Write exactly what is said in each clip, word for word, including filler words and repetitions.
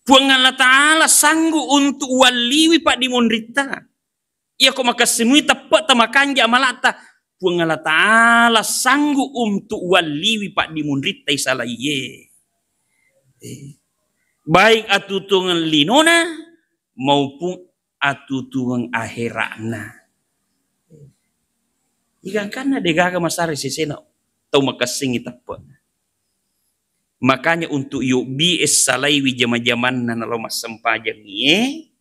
Puang Allah Ta'ala sanggup untuk walliwi paddimonritta. Iyako makessinui teppe'ta makanja amala'ta, Puang Allah Ta'ala sanggup untuk walliwi paddimonritta isalaiye. Eh. Baik atutuweng linona maupun atutuweng ahera'na. Igangkanna degaga masare sesena tau makessingi teppe'. Makanya untuk yobbi essalaiwi jama-jamanna nalo massempajangngie,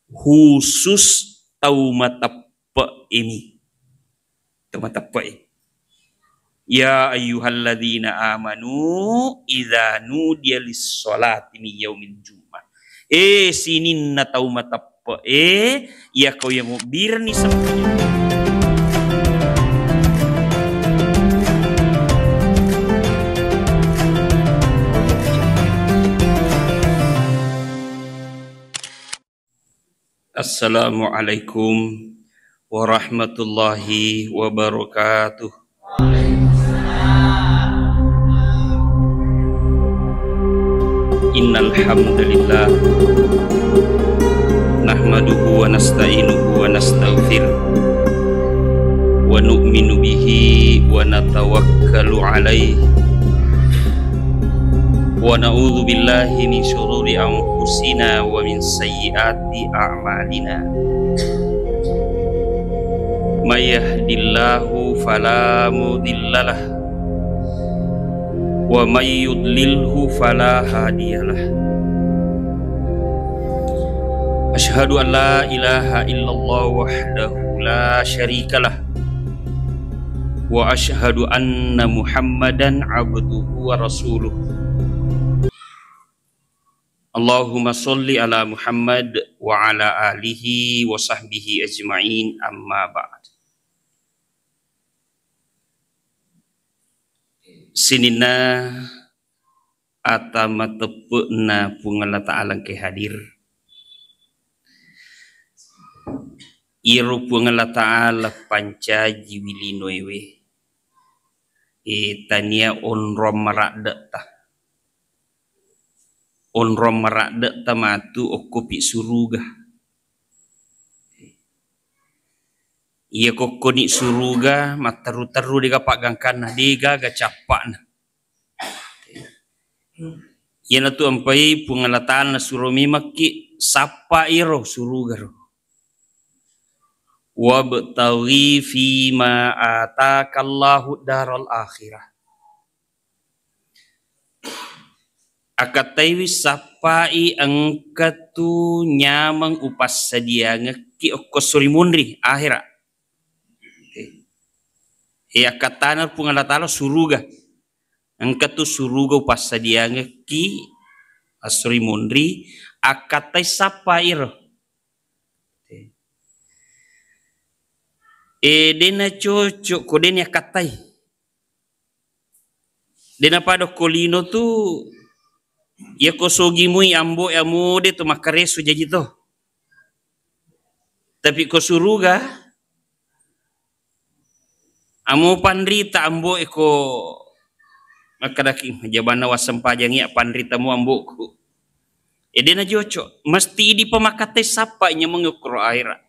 khusus tau mateppe'e mi. Tau mateppe'e. Ya ayyuhalladzina amanu idza nudiya lis-sholati min yaumil jumu'ah. Eh, sininna tau mateppe'e, iyako iya mubbirenni sempajang. Assalamualaikum warahmatullahi wabarakatuh. Innal hamdalillah, nahmaduhu wa nasta'inuhu wa nastaghfiruh, wa nu'minu bihi wa natawakkalu alaihi, wa na'udzu billahi min syururi anfusina wa min sayyiati a'malina. May yahdillahu fala mudhillalah, wa may yudlilhu fala hadiyalah. Asyhadu an la ilaha illallah wahdahu la syarikalah, wa asyhadu anna Muhammadan abduhu wa rasuluh. Allahumma sholli ala Muhammad wa ala alihi wa sahbihi ajma'in, amma ba'd. Sininna ata mateppe'na Puang Allah Ta'ala engkae hadir. Iyaro Puang Allah Ta'ala pancajiwi linoewe, eh, tania onrong maradde'ta. Onrong maradde'ta matu okkopi suruga. Iya kokkoni suruga matteru-teru, dega paggangkanna, dega ga cappa'na. Iyanatu ampai Puang Allah Ta'ala nasuro memekki sappa iro suruga ro. Wabtaghi fima atakallahu daral akhirah. Akkattaiwi sappai engkatu nyameng upassadiangekki okko sori munri akhera. Eh, akkattana Puang Allah Ta'ala suruga. Engkatu suruga upassadiangekki assori munri, akkattai sappa iro. Eh, dena cocok ko dena akkattai. Dena pada ko lino tu, iya ko sogi mui ambo e amo de to makkareso jaji to. Tapi ko suruga, amo panrita ambo e ko makkadaki jabanna wassempajang iya panrita mu amboku. Ede na joco, mesti idi pamakattai sappa nyameng kuro akhera.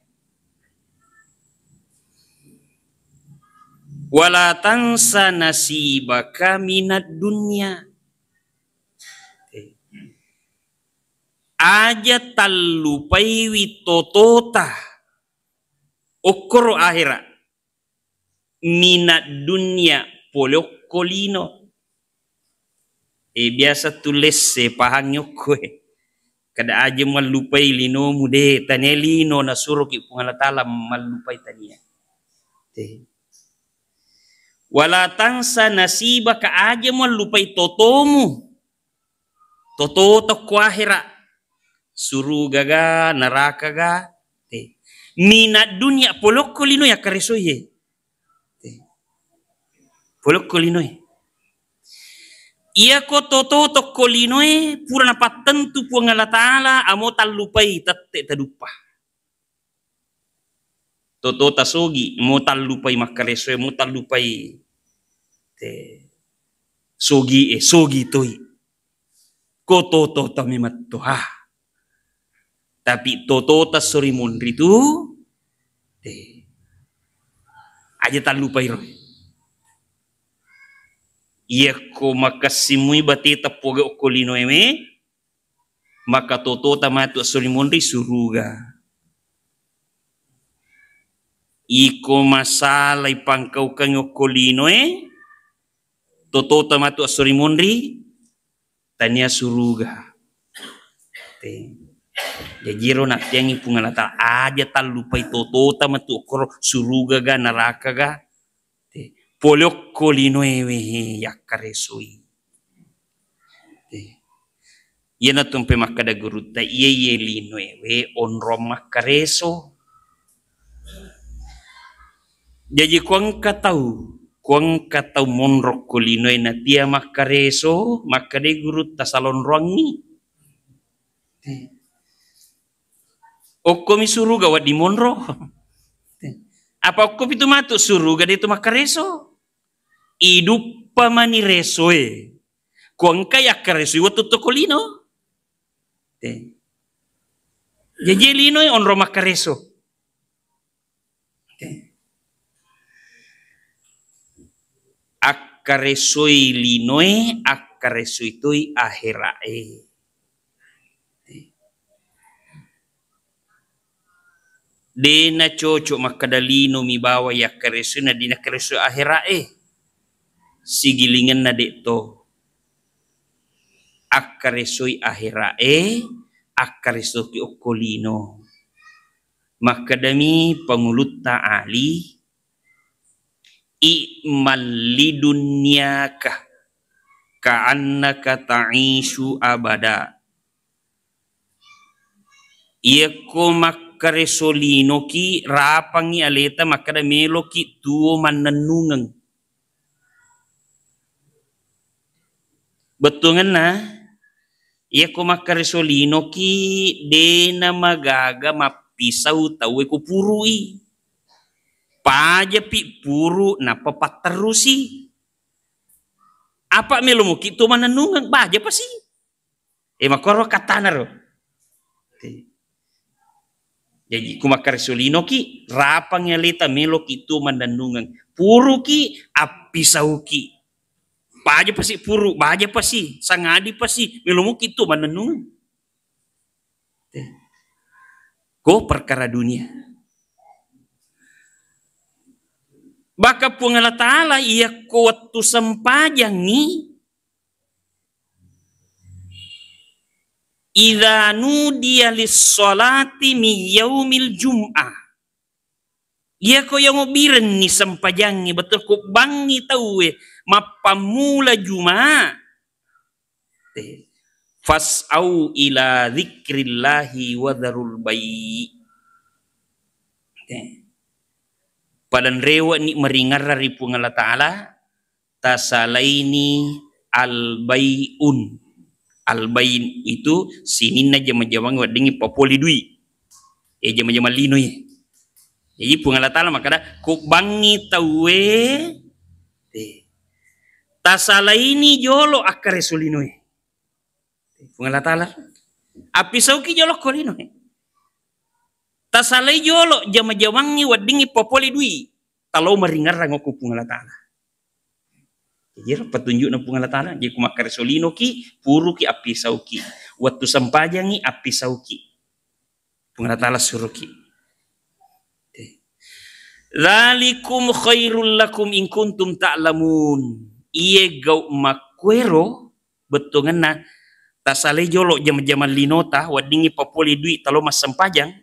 Wala tansa nasibaka minad dunya. Aja tallupaiwi totota okkoro akhera. Minad dunya, pole okko lino. Eh, biasa tu lesse pahangngi okko e. Kada aja mallupai linomu de, tania lino nasuroki Puang Allah Ta'ala mallupai, tania. Te. Wala tansa nasibaka, aja mallupai totomu. Toto tokko akhera. Suruga ga, neraka ga. Te. Minad dunya, polokko lino yakkaresoye. Te. Polokko linoe. Iyako toto tokko linoe pura napattentu Puang Allah Ta'ala, amo tallupai tette taduppa. Toto tasogi, mo tallupai makkaresoe, mo tallupai te sogi e, sogi toi. Ko toto tami metto, ha. Tapi totota sori monri tu, eh, aja tallupai ro. Iyakko makessimui bate teppoga okko linoe we, maka totota matu sori monri suruga. Iko masalai pangkaukeng okko linoe, totota matu sori monri, tania suruga. Te. Jaji ro nappiangi Puang Allah Ta'ala, aja tallupai totota matu okkoro suruga ga, neraka ga. Te. Pole okko linoe we, he, yakkaresoi. Te. Iyanatu mpe makkeda gurutta, iye-iye linoe we onrong makkareso. Jaji kuengka tau, kuengka tau monro ko linoe natia makkareso, makkedai gurutta, salonroangngi. Okkomi suruga wedding monro. Apa okkopi tu matu suruga de tu makkareso? Iduppa mani resoe. Kuengka yakkaresoi wettu to ko lino. Te. Jaji linoe onro makkareso. Te. Akkaresoi linoe, akkaresoi toi aherae. Te. De nacocok makkeda lino mi bawang yakkaresoi na de nakkaresoi aherae. Sigilingenna de to. Akkaresoi aherae, akkaresoki okko lino. Makkedami pangulutta Ali, "I'mal lidunyaka ka'annaka ta'isyu abada." Iyakko makkareso linoki, rapangngi aleta makkeda meloki tuo mannennungeng. Bettuangenna, iyakko makkareso linoki, de namagaga mappisau tauwe ko purui. Pajapi puru nappa patterusi. Apa melo muki tuo mannennungeng, baja pasi. Eh, makkoro kattana ro. Jaji, ku makkareso linoki, rapangngi aleta meloki tuo mannennungeng. Puruki, appisauki. Baja pasi puru, baja pasi, sangadi pasi, melo muki tuo mannennungeng. Ko perkara dunia. Bahkan Puang Allah Ta'ala, iyakko wettu sempajangngi, "Idza nudiya lis-sholati min yaumil jum'ah." Iyako yang obirenni sempajangngi, betul ko bangngi tauwe mappammula Juma. Te. "Fas'au ila dzikrillahi wa dzarul bai'." Te. Padanrewe'ni maringerra ri Puang Allah Ta'ala, tasalaini al-bai'un. Al-bai' itu sininna jama-jamang weddingngi papoli dui. Eh, jama-jamang lino ye. Jadi Puang Allah Ta'ala makkeda, "Kubbangngi tauwe, eh, tasalaini jolo akkareso linoe." Puang Allah Ta'ala, "Appisauki jolo ko linoe. Tasalai jolo jama-jamangngi weddingngi papoli dui." Talo maringerrang okko Puang Allah Ta'ala. Jadi, iyaro petunjukna Puang Allah Ta'ala, jadi ku makkareso linoki, puruki appisauki. Wettu sempajangngi appisauki. Puang Allah Ta'ala suruki. Dzalikum khairul lakum in kuntum ta'lamun. Iye gau makkuero, bettuangenna, tasalai jolo jama-jamang linota, weddingngi papoli dui talo massempajang.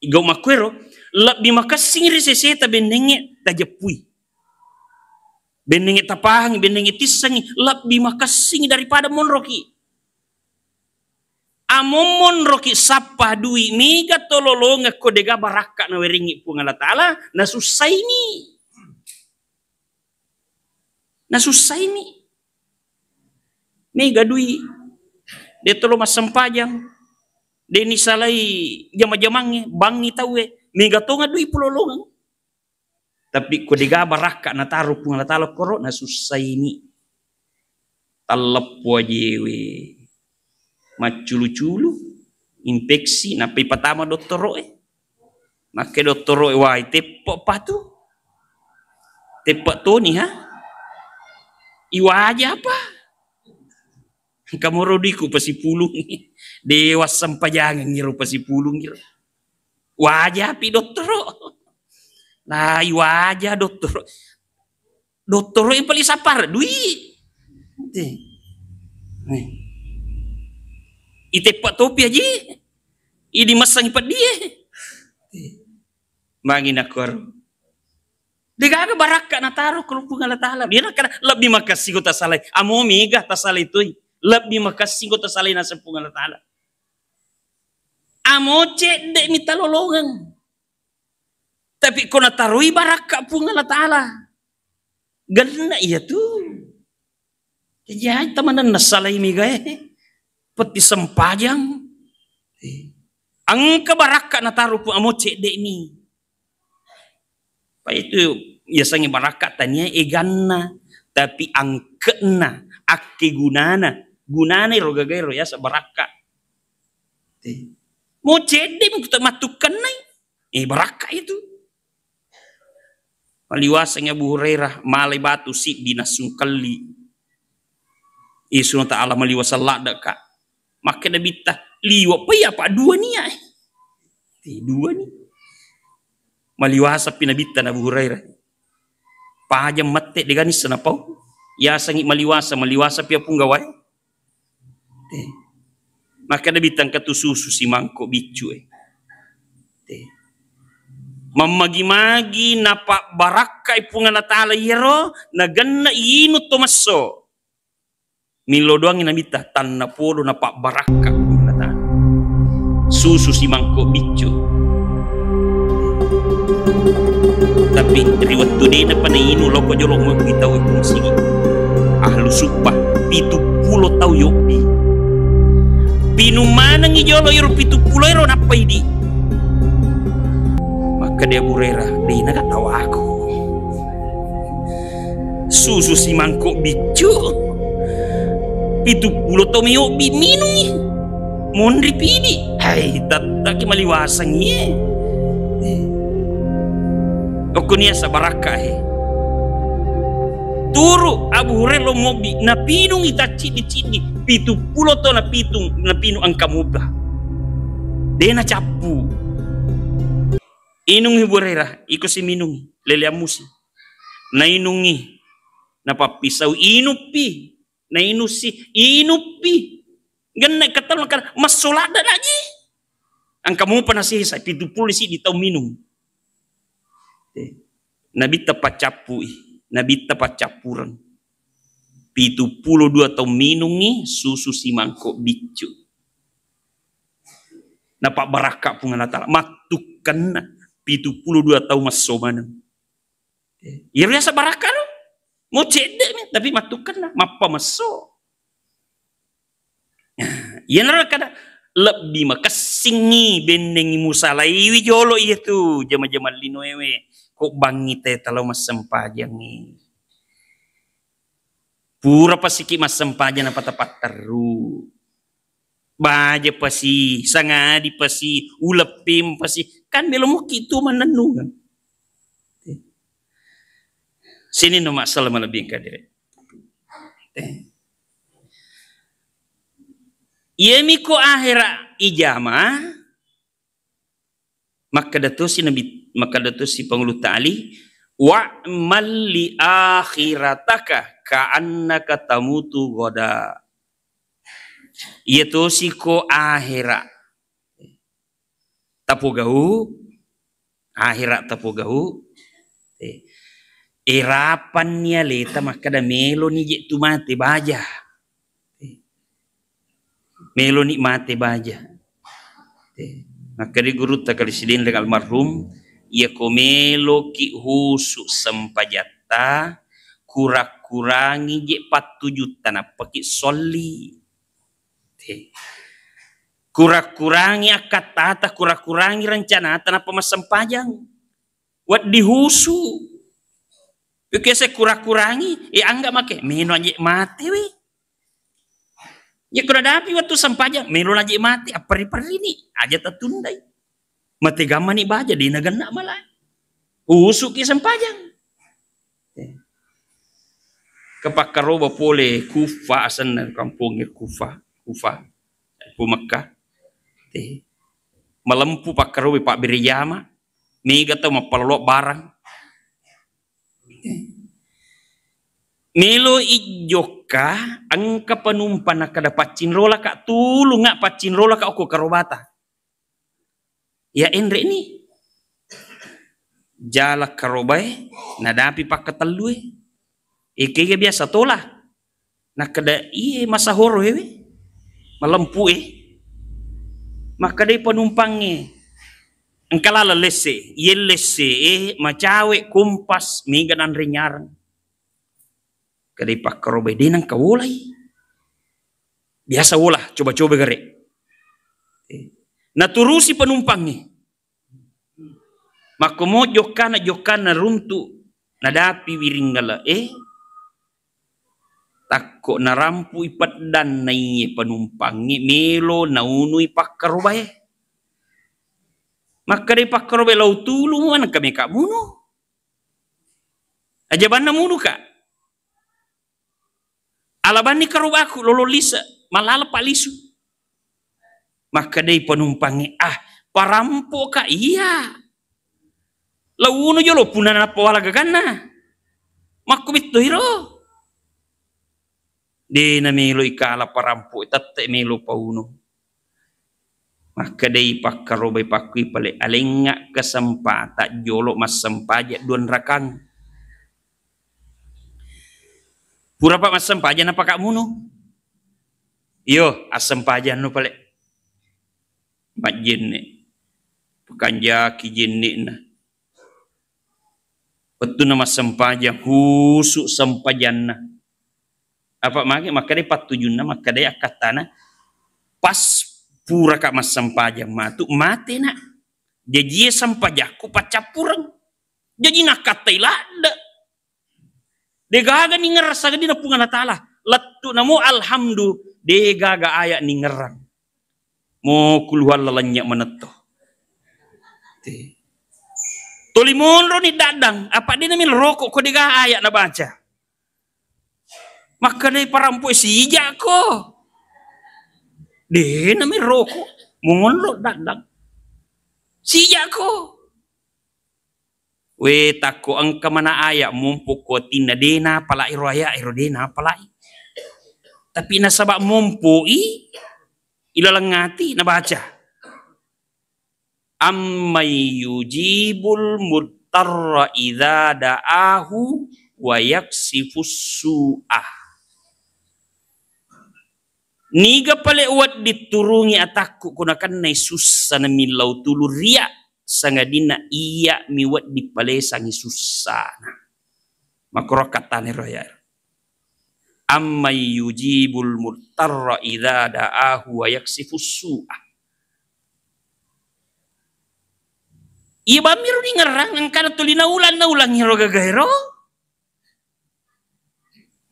Igau makkuero, lebbi makessing ri seseta bennengnge tajeppui. Bennengnge tapahangi, bennengnge tissengi, lebbi makessing daripada monroki. Among monroki sappa dui, mega tololongeng ko dega barakka nawerengngi Puang Allah Ta'ala, nasussaini. Nasussaini. Mega dui. De tolo massempajang. De nisalai jama-jamangnge, bangngi tauwe. Mega tonga dui pulolongeng. Tapi ko dega barakka nataro Puang Allah Ta'ala koro, nasussaini. Talleppo ajewe. Macculu-culu. Infeksi, nappa ipatama dottoro'e. Makke dottoro'e, wai, teppe' patu. Teppe' toni, ha? Iwaja apa? Engka moro duiku pasipulung. Dewa sempajangeng iro pasipulung iro. Waja pi dottoro. Nah, iwaja dottoro. Dottoro yang paling sapar, dui. Te. Nih. Iteppe' topi aji. Idi massangi peddie. Te. Mangi nakkoro. Degaga barakka nataro ko Puang Allah Ta'ala. Dia nakkada lebbi makessing ko tasalai. Amo mega tasalai toi. Lebbi makessing ko tasalai naseng Puang Allah Ta'ala. Amo cedde' mi talolongeng. Tapi ko nataroi barakka Puang Allah Ta'ala. Genna iya tu. Jaji aja tamanenna salai megae. Petti sempajang. Engka barakka nataro Puang, amo cedde' mi. Pa itu yasengnge barakka tania eganna, tapi angke'na, akkegunana, gunana ero gagae ro yaseng barakka. Mo cedde' mi kuta mattukkennai, eh, barakka itu. Maliwasengngi Abu Hurairah, malai batu siddi nassungkelli. Isuna Ta'ala maliwaseng ladde'ka. Makkeda Nabitta, liwe' pai apa dua nia, eh. Ti dua ni. Maliwaseng pi Nabitta na Abu Hurairah. Pajang mette' de'ga nisseng napau. Yasengngi maliwaseng, maliwaseng pi apung gawai. Te. Makkeda Nabitta engka tu susu simangko biccu e. Te. Mammagi-magi napabbarakkai Puang Allah Ta'ala iyaro, nagenna iyinung to messo. Millo doangngi Nabitta, tannapodo napabbarakka Puang Allah Ta'ala. Susu simangko biccu. Tapi ri wettu de'na pa nainung loko jolo mobbi tau e pung sigi. Ahlu Suffah, pitu pulo tau yobbi. Pinung manengngi jolo iro pitu pulo ero nappa idi. Makkeda Abu Hurairah, de'na katawaku. Susu simangko biccu. Pitu pulo tau mayobbi minungngi. Monri pidi. Hai, tattaki maliwasengngi e. Okko nia sabarakka he. Turu Abu Hurairah lo mobbi, napinungngi tacciddi-ciddi, pitu pulo to napitung, napinung engka mubah. De'na cappu. Inungngi Abu Hurairah, iko si minungngi, lele ammusi. Nainungngi, napappisau, inuppi. Nainussi, inuppi. Genna ketel makkeda, massoladda naji. Engka mupa nasesa, pitu pulo siddi tau minung. Eh, Nabitta paccappui, Nabitta paccappureng. Pitu pulo dua tau minungngi susu simangko biccu. Napabbarakka Puang Allah Ta'ala. Mattukkenna pitu pulo dua tau messo maneng. Iyaro yaseng barakka ro. Mo cedde' mi, tapi mattukkenna, mappamesso. Iyanaro kada lebbi makessingngi bennengngi musalaiwi jolo iyatu jama-jamang linoewe, ko bangngi te talo massempajangngi. Pura pasiki massempajang napatapatteru. Baja pasi, sangadi pasi, uleppeng pasi, kan melo mukki tu mannennungeng. Sininna masalah malebbi engka dire. Iyami ko ahera ijama, makkeda tosi Nabi, makkeda tosi Pangulutta Ali, "Wa'mal li akhirataka ka'annaka tamutu ghoda." Iya tosi ko ahera tapogau, ahera tapogau, eh, erapanni aleta makkeda meloni je tu mate baja. Eh, meloni mate baja. Eh, makkeda gurutta kali sidendeng almarhum, iya ko meloki husu sempajatta, kurang-kurangi je pattujutta nappaki solli. Eh, kurang-kurangi akkattata, kurang-kurangi rencanata nappa massempajang. Wedding husu. Pekese kurang-kurangi, eh, angga make, meno aje mate we. Iya, ko nadapi wettu sempajang, melo naje mate, apperri-perrini, aja tatundai. Mate gammani baja, de nagenna malae. Usuki sempajang. Kepakkaroba pole Kufa asenna kampongnge Kufa, Kufa. Ku Mekkah. Malempu pakkaroba pabbere jama, mega tau mappalolo barang. Melo ijokka, engka penumpang nakkeda, "Paccinrolaka, tulunga paccinrolaka okko karobata." Iya enre'ni. Jala karobae, nadapi pakkatellue. Ekega biasa tola. Nakkeda, "Iye masahoro ewe, malempu e." Makkedai penumpangnge, "Engka laleng lesse, iye lesse e macawe kompas mega nanre nyareng." Kedai pakkarobai de nengka wolai. Biasa wola, coba-coba gare. Naturusi penumpangnge. Makkomo jokkana-jokkana runtu nadapi wiring ngale'e, takko narampui peddanna iye penumpangnge melo naunui pakkarobae. Makkedai pakkarobae, "Lau tulu muanengka meka munu. Aja banna munuka. Alabanni karobaku lolo lise, malala palisu." Makkedai penumpangnge, "Ah, parampoka iya. Launo jolo punna nappa wala gaganna. Makko bettoiro." De namelo ikala parampo, tette melo pauno. Makkedai pakkarobai pakkui pale, "Alengnga kesempatan jolo massempajang duanrakang." Purapa massempajang napaka munu? Iyo, assempajannu pale. Majjenne. Pekanjaki jenne'na. Wettunna massempajang, husu sempajanna. Apa magi makkedai pattujunna, makkedai akkattana, pas puraka massempajang matu, mate nak. Jaji sempajakku paccappureng. Jaji nakkattai ladde. Degaga ningerrang sangadinna Puang Allah Ta'ala. Lettu namo alhamdu, degaga aya ningerrang. Mo kulhuwalla lennye manetto. Toli monro ni daddang, apa de namil rokok ko dega aya nabaca. Makkedai parampoe, "Sijako." De namil rokok, monro daddang. "Sijako." We, takko engka mana aya mompo ko atinna, de napalai ro aya ero, de napalai. Tapi nasaba mompoi ilaleng ati nabaca, "Amman yujibul muttarra idza da'ahu wa yaksifus su'ah." Niga pale wedding turungi atakku ko nakennai sussa namillau tulu ria, sangadinna iya mi wedding palesangi sussana. Makkoro kattana ro ya. "Amman yujibul muttarra idza da'ahu wa yaksifus su'ah." Iya bammi ro ningerrang engkana tuli naulang-naulang iro gagaero.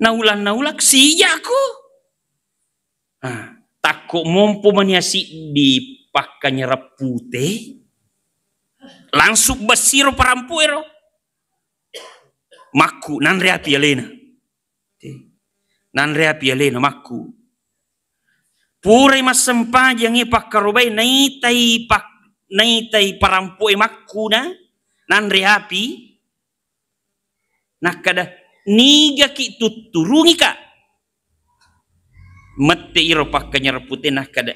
Naulang-naulang sijako. Ah, takko mompo mania siddi pakkanyarang pute, langsung bessiro parampoero. Makku, nanre api alena. Nanre api alena, makku. Purai massempajangi pakkarobai, naitai pak-, naitai parampoe makkuna, nanre api. Nakkada, "Nigaki tutturungika?" Mette iro pakkanyarang pute nakkada,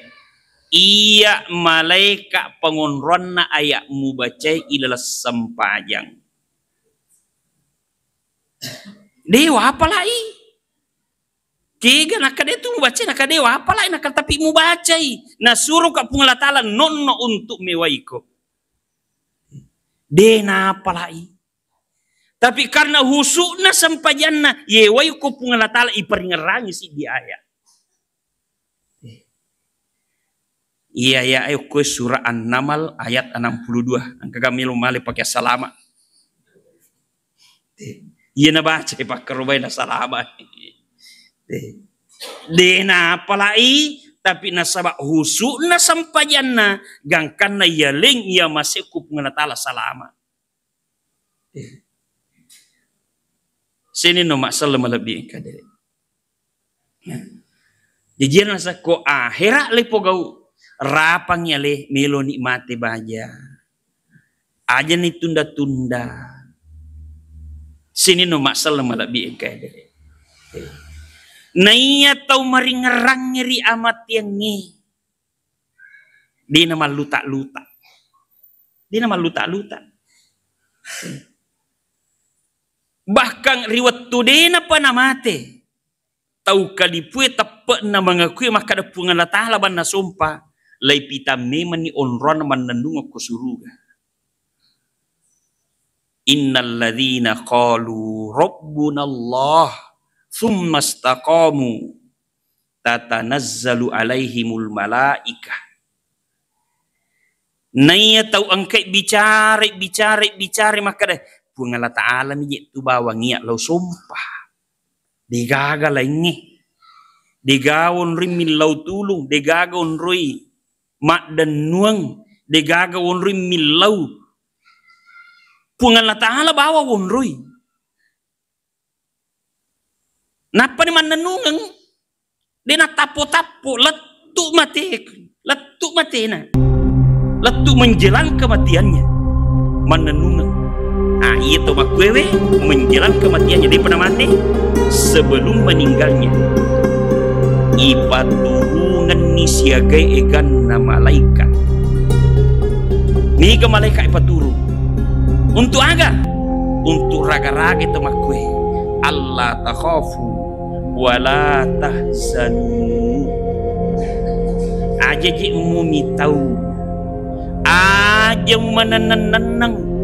"Iya malaeka pangonroanna aya mubacai ilaleng sempajang." Dewa apalai. Kega nakkada tu mubacai, nakkada dewa apalai, nakkada tapi mubacai. Nasuroka Puang Allah Ta'ala nonno untuk mewaiko. De napalai. Tapi karena husu'na sempajanna, yewai ko Puang Allah Ta'ala iparingerangi siddi ayat. Iya, iya, ayo ko surah An-Naml ayat enam puluh dua. Engka kami lo male pakai salama. Iya nabaca pakkarobai na salama. De' napalai, tapi nasaba' husu'na sempajanna, gangkanna yaleng iya masekku Puang Allah Ta'ala salama. Sininna massala malebbi engka dere. Jaji nasakko ahera' le pogau, rapangngi ale, meloni mate baja. Ajani tunda-tunda. Sininna massala malebbi engka dere. Naiya tau maringerrangngi ri amateangnge, de' namalluta-luta. De' namalluta-luta. Bahkan ri wettu de' napa namate, tau kalipue teppe'na mangakui makkada Puang Allah Ta'ala banna sompa, laipitang memanni onronna mannennungeng ko suruga. Innalladzina qalu rabbunallah tsumma istaqamu tatanazzalu alaihimul malaikah. Naiya tau engkai bicara, bicara, bicara makkada, Puang Allah Ta'ala mi je' tu bawang iya lao sompa. De'gaga laingnge. De'gaga onroi millau tulung, de'gaga onroi maddennuang, de'gaga onroi millau. Puang Allah Ta'ala bawang onroi. Nappani mannennungeng, de' nattappo-tappo, lettu' mate, lettu' matena, lettu' menjelang kematiannya, mannennungeng. Ah, iya to makkuewe, menjelang kematiannya, de'pa namate, sebelum meninggalnya, ipaturungenni siagai eganna malaikat. Niga malaikat ipaturung? Untuk aga? Untuk raga-raga to makkue. Alla takhafu wala tahzanu. Aja je' mumitau. Aja mumanenneng-nenneng.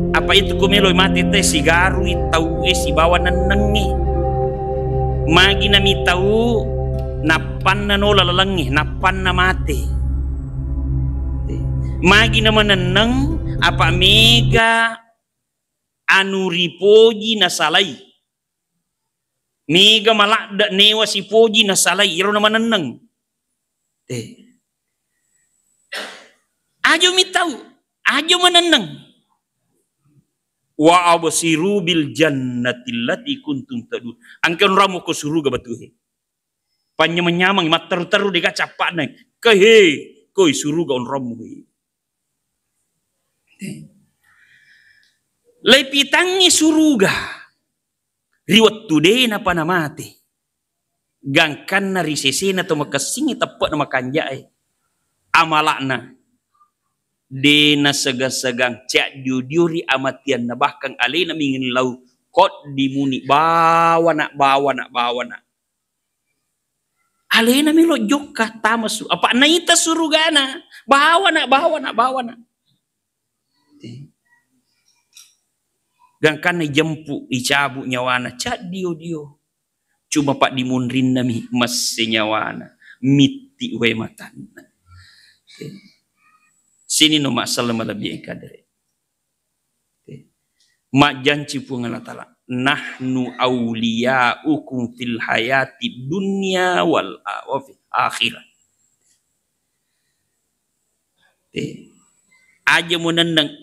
Apa itu ko meloi mate te sigarui tau e sibawa nennengngi. Magi namitau, nappanna nola lalengnge, nappanna mate. Magi namanenneng, apa mega anu ripoji nasalai. Mega maladde' newa sipoji nasalai, iro namanenneng. Eh. Ajo mitau, ajo manenneng. Wa abshiru bil jannati allati kuntum tu'adun. Engka onrommu ko suruga batu he. Panyameng-nyameng, matteru-teru de'ga cappa'na. Ke he, koi suruga onrommu he. Laipitangngi suruga ri wettu de' napa namate. Gangkanna ri sesena to makessingngi teppe'na makanja'e. Amala'na de' nasegang-segang, ca'dio-dio ri amateanna, bahkan alena mingillau, koddimuni bawana, bawana, bawana. Alena melo jokka tama su-, apa naita surugana, bawana, bawana, bawana. Gangkanna ijempu, icabu nyawana, ca'dio-dio. Cuma paddimunrinnami masse nyawana, mitti wae matanna. Sininna massala malebbi engka dere. Majjanci Puang Allah Ta'ala, "Nahnu awliya'ukum fil hayati dunya wal a-, wa fil akhirah." Aja munenneng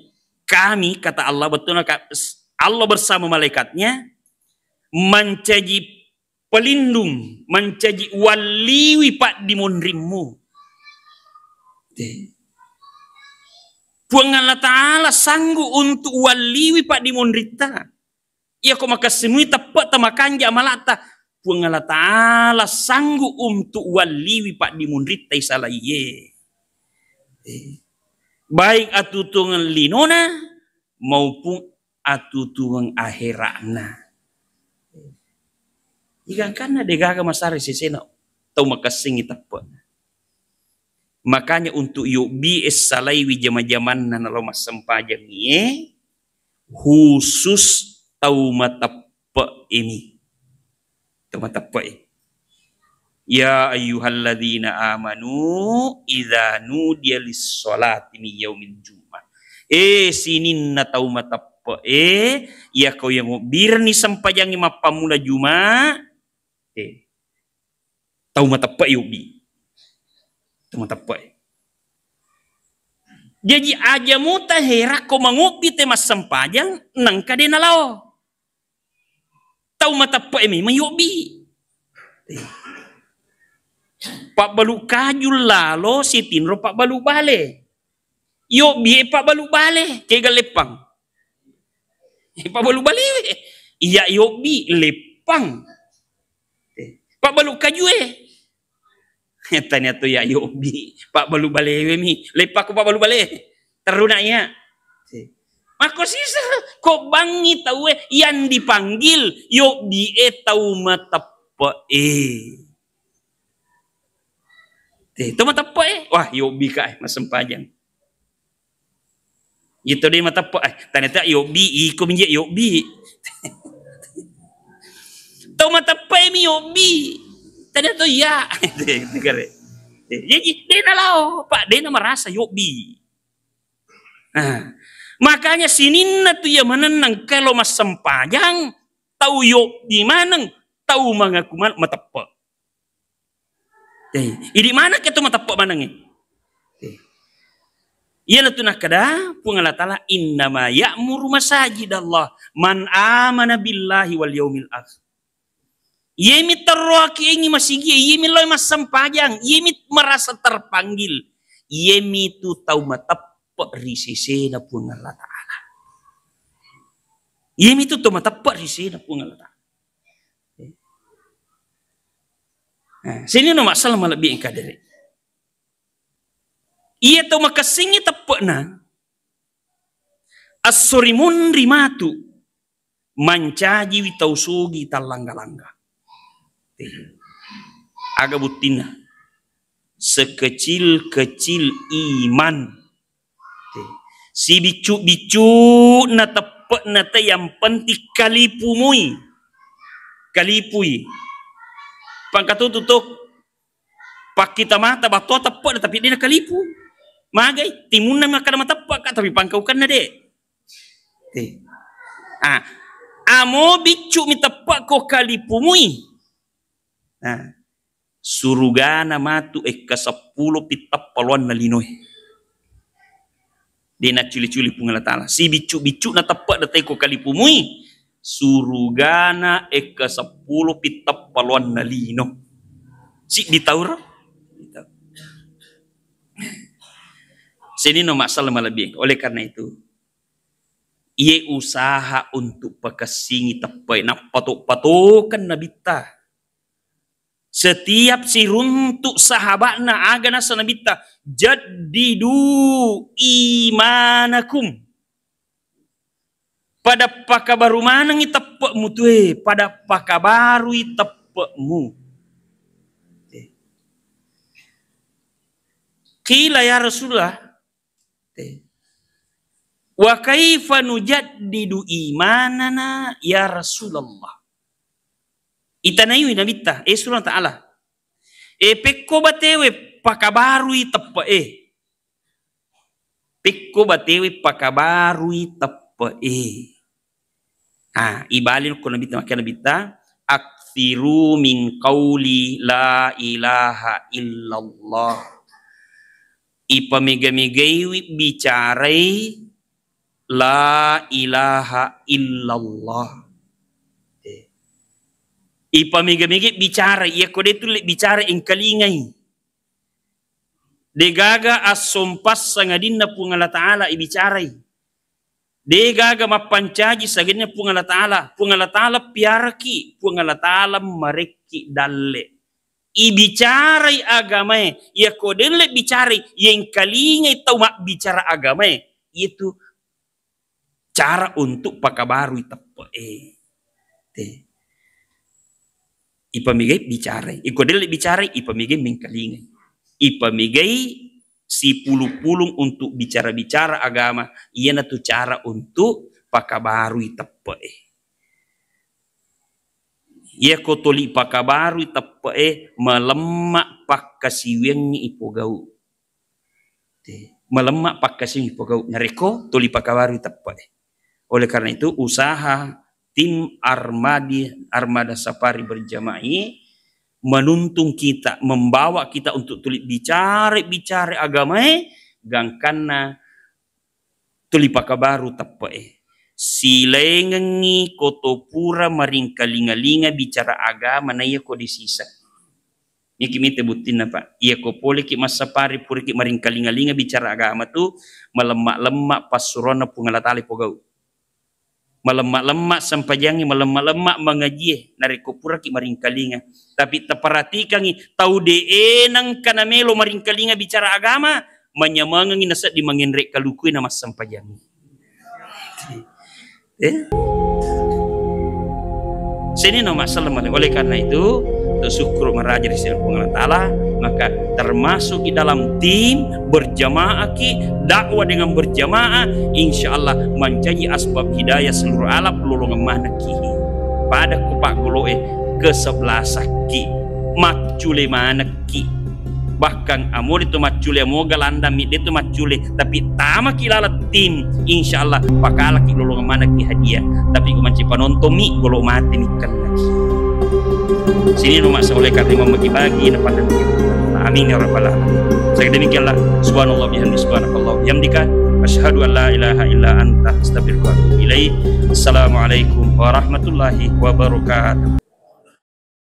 kami, kata Allah, bettuanna ka-, Allah bersama malaikatnya, mancaji pelindung, mancaji walliwi paddimonrimmu. Te. Puang Allah Ta'ala sanggup untuk walliwi paddimonritta. Iya ko makessimui teppe' ta makanja' amala'ta, Puang Allah Ta'ala sanggup untuk walliwi paddimonritta isalaiye. Te. Baik atutuweng linona maupun atutuweng ahera'na. Igangkanna degaga masara sesena tau makessingngi teppe'. Makanya untuk yobbi essalaiwi jama-jamanna nalo massempajangngie, khusus tau mateppe'emi. Tau mateppe'e. Ya ayyuhalladzina amanu idza nudiya lis-sholati min yaumil jumu'ah. Eh, sininna tau mateppe'e, iyako yang mobbirenni sempajangnge mappammula Juma', Te. Tau mateppe'i yobbi. Tau mateppe'i. Jaji aja muta herakko mangobbi te massempajang nengka de nalao. Tau mateppe'i memang yobbi. Pabbalu kaju lalo sitinro pabbalu bale. Yobbi e pabbalu bale, kega leppang. E pabbalu balewe. Iya yobbi leppang. Pabbalu kajue. Tania tu ya yobbi. Pabbalu balewe mi. Leppakku pabbalu bale. Teruna iya. Mako sisa ko bangi tauwe yang dipanggil yobbi e tau mateppe'e. Te, tau mateppe'e. Wah, yobbi ka e massempajang. Ito de mateppe', eh, ternyata yobbi, iko minje yobbi. Tau mateppe' mi yobbi. Ternyata iya. Jadi, de nalao, Pak, de namarasa yobbi. Nah, makanya sininna tu iya manennang kalau massempajang, tau yobbi maneng, tau mangaku man-, mateppe'. Eh, idi maneng ke tu mateppe' manengnge. Eh. Iyanatu nakkeda Puang Allah Ta'ala, "Innama ya'muru masajidallah man amana billahi wal yaumil akhir." Iyemi terroaki engi masigi, iyemi lao massempajang, iyemi merasa terpanggil, iyemi tu tau mateppe' ri sesena Puang Allah Ta'ala. Iyemi tu tau mateppe' ri sesena Puang Allah Ta'ala. Nah, sini no masalah malebbi engka dere. Iya tau makessingngi teppe'na, esso ri munri matu mancajiwi tau sugi tallangga-langga. Aga buttinna? Sekecil-kecil iman. Sibiccu-biccu na teppe'na te, yang penting kalipumui. Kalipui. Pangkatutu to pakkita mata battoa teppe'na tapi de nakalipu. Magai timunna makkada mateppe'ka tapi pangkaukenna de. Te. Ah, amo biccu mi teppe' ko kalipumui. Nah, surugana matu ekka seppulo pi teppa loanna linoe. De nacculi-culi Puang Allah Ta'ala. Sibiccu-biccu na teppe' datai ko kalipumui, surugana ekka seppulo pi teppa loanna lino. Siddi tauro. Sini no masalah malebbi. Oleh karena itu, iye usaha untuk pakessingi teppe'e, nappato-patokan nabitta. Setiap siruntuk sahabatna aga nasa nabitta, "Jaddidu imanakum." Pada pakabaru manengi teppe'mu tue, pada pakabarui teppe'mu. Qila ya Rasulullah, Te. Wa kaifa nujaddidu imanana ya Rasulullah? Itanaiwi Nabitta, eh, Surah Ta'ala. Eh, pekko batewe pakabarui teppe'e. Pekko batewe pakabarui teppe'e. Ah, ibali ko Nabitta, makkeda Nabitta, "Aktsiru min qauli la ilaha illallah." Ipamega-megaiwi bicarai la ilaha illallah. Eh. Ipamega-megai bicara, iya ko de tulle bicara engkalingai. Degaga assompang sangadinna Puang Allah Ta'ala ibicarai. Degaga mappancaji sangadinna Puang Allah Ta'ala. Puang Allah Ta'ala piaraki, Puang Allah Ta'ala marekki dalle. Ibicarai agamae, iya ko delle bicarai, yengkalingai tau mabbicara agamae, itu cara untuk pakabarui teppe'e. Te. Ipamegai bicarai. Iko delle bicarai, ipamegai mengkalingai. Ipamegai sipulung-pulung untuk bicara-bicara agama, iyanatu cara untuk pakabarui teppe'e. Iyako toli pakabarui teppe'e, malemma pakkasiwiangngi ipogau. Te, malemma pakkasiwiangngi ipogau. Narekko toli pakabarui teppe'e. Oleh karena itu, usaha tim Armadi, Armada Safari Berjamaah ini menuntun kita, membawa kita untuk tuli bicara, bicara agamae, gangkanna tuli pakabaru teppe'e. Silaingengngi ko to pura maringkalinga-linga bicara agama na iya ko disiseng. Niki mite buttinna, Pak. Iya ko poleki massapari puraki maringkalinga-linga bicara agama tu, malemma-lemma passuroanna Puang Allah Taala pogau. Malemma-lemma sempajangnge, malemma-lemma mangajie, narekko puraki maringkalinga. Tapi taperhatikangngi, tau de'e nengka namelo maringkalinga bicara agama, manyamengengngi nasedding mangenre kalukue na massempajangnge. Eh? Senino masalah male. Oleh karena itu, to syukur maraja ri Puang Allah Taala, maka termasuk di dalam tim berjamaah ki, dakwah dengan berjamaah, insya Allah mancaji asbab hidayah seluruh alam, lolongeng manekki. Pada ku paggoloe kesebelasanki, maccule manekki. Bahkan amori tu maccule, amoga landang mi de tu maccule, tapi tamaki laleng tim, insya Allah pakalaki lolongeng manekki hadiah. Tapi ku manci panonton mi, golo mate mi kennaki. Sini no masa oleh karena memagi-bagi na pandang. Amin ya rabbal alamin. Saya demikianlah. Subhanallah bihamdi, subhanakallah bihamdika. Asyhadu an la ilaha illa anta, astaghfiruka wa atubu ilaik. Assalamualaikum warahmatullahi wabarakatuh.